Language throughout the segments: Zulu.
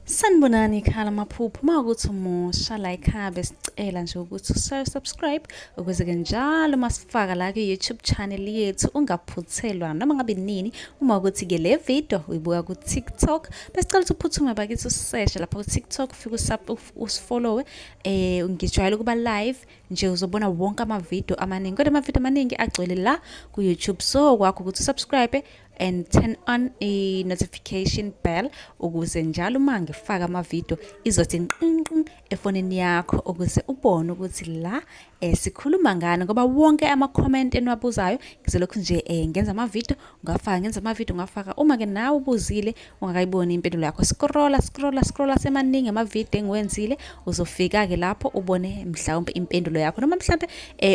Sanibonani ekhaya lamaphupho. Uma ukuthi umusha la ekhaya besicela nje ukuthi usubscribe ukuze-ke njalo uma sifaka la kwi-YouTube channel yethu ungaphuthelwa noma ngabe nini. Uma ukuthi-ke le video uyibuka ku-TikTok, besicela ukuthi uphuthume bakithi useshe lapha ku-TikTok, ufike usifollowe. Ngijwayele ukuba live nje, uzobona wonke amavidiyo amaningi, kodwa amavidiyo amaningi agcwele la ku-YouTube. So kwakho ukuthi usubscribe and turn on i-notification bell ukuze njalo uma ngifaka amavidiyo izothi nqinqin efonini yakho, ukuze ubone ukuthi la sikhuluma ngani, ngoba wonke ama-comment eniwabuzayo ngizolokhu nje ngenza amavidiyo ngafaka, ngenza amavidiyo ngafaka. Uma-ke nawe ubuzile ungakayiboni impendulo yakho, scrolla scrolla scrolla, semaningi amavidiyo engiwenzile, uzofika-ke lapho ubone mhlawumbe impendulo yakho, noma mhlawumbe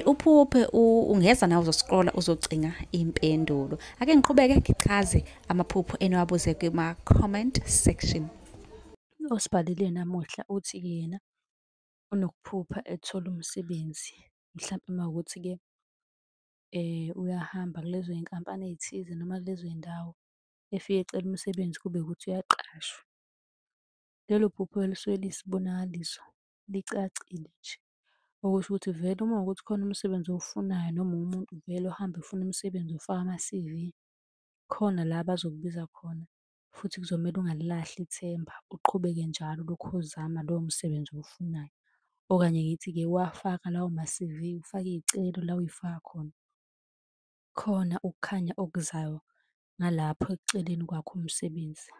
uphuphe ungeza nawe uzoscrolla uzocinga impendulo. Ake ngiqhubeke ngichaze amaphupho eniwabuze kuma-comment section. Osibhalile namuhla uthi-ke yena unokuphupha ethola umsebenzi, mhlampe uma kuwukuthi-ke uyahamba kulezo y'nkampani ey'thize noma kulezo y'ndawo, efike ecela umsebenzi kube ukuthi uyaqashwa. Lelo phupho lisuke liyisibonakaliso, licacile nje, okusho ukuthi vele uma kuwukuthi khona umsebenzi owufunayo noma uwumuntu vele ohamba efuna umsebenzi ufaka ama-CV, khona la abazokubiza khona futhi kuzomele ungalilahli ithemba, uqhubeke njalo ulokhu uzama lowo msebenzi owufunayo. Okanye ngithi-ke uwafaka lawo ma-CV, ufake iy'celo la uy'faka khona. Khona ukukhanya okuzayo ngalapho ekuceleni kwakho umsebenzi.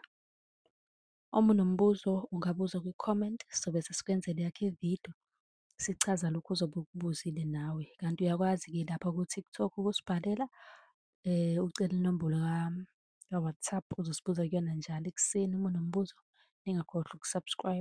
Uma unombuzo ungabuza kwi-comment, sobe sesikwenzela eyakho ividiyo, sichaza lokhu ozobe ukubuzile nawe. Kanti uyakwazi-ke lapha ku-TikTok ukusibhalela, ucele inombolo ka-WhatsApp, uzosibuza kuyona njalo ekuseni uma unombuzo. Ningakhohlwa uku-subscribe.